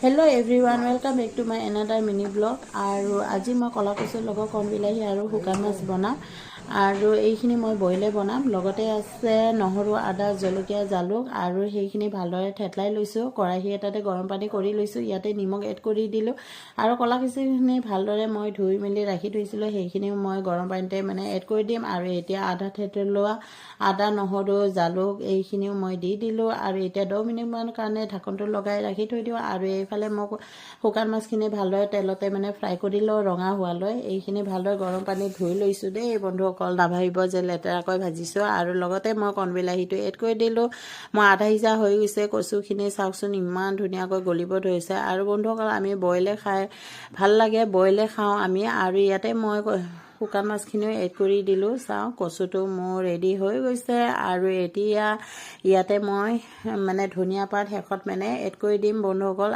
Hello everyone, welcome back to my another mini vlog. আৰু আজি মই ক'লা কচুৰ লগত কণ বিলাহী আৰু শুকান মাছ বনাম আৰু এইখিনি মই বইলে বনাম। লগতে আছে নহৰু, আদা, জলকীয়া, জালুক আৰু সেইখিনি ভালদৰে থেতলাই লৈছোঁ। কেৰাহী এটাতে গৰম পানী কৰি লৈছোঁ, ইয়াতে নিমখ এড কৰি দিলোঁ আৰু ক'লা কচুখিনি ভালদৰে মই ধুই মেলি ৰাখি থৈছিলোঁ, সেইখিনিও মই গৰম পানীতে মানে এড কৰি দিম। আৰু এতিয়া আদা থেতেলোৱা আদা, নহৰু, জালুক এইখিনিও মই দি দিলোঁ আৰু এতিয়া 10 মিনিটমান কাৰণে ঢাকনটো লগাই ৰাখি থৈ দিওঁ। আৰু এইফালে মই শুকান মাছখিনি ভালদৰে তেলতে মানে ফ্ৰাই কৰি লওঁ ৰঙা হোৱালৈ। এইখিনি ভালদৰে গৰম পানীত ধুই লৈছোঁ দেই বন্ধুসকল, নাভাবিব যে লেতেৰাকৈ ভাজিছোঁ। আৰু লগতে মই কণ বিলাহীটো এড কৰি দিলোঁ। মই আধা সিজা হৈ গৈছে কচুখিনি, চাওকচোন ইমান ধুনীয়াকৈ গলিব ধৰিছে। আৰু বন্ধুসকল, আমি বইলে খাই ভাল লাগে, বইলে খাওঁ আমি। আৰু ইয়াতে মই শুকান মাছখিনিও এড কৰি দিলোঁ। চাওঁ, কচুটো মোৰ ৰেডি হৈ গৈছে আৰু এতিয়া ইয়াতে মই মানে ধনিয়া পাত শেষত মানে এড কৰি দিম বন্ধুসকল।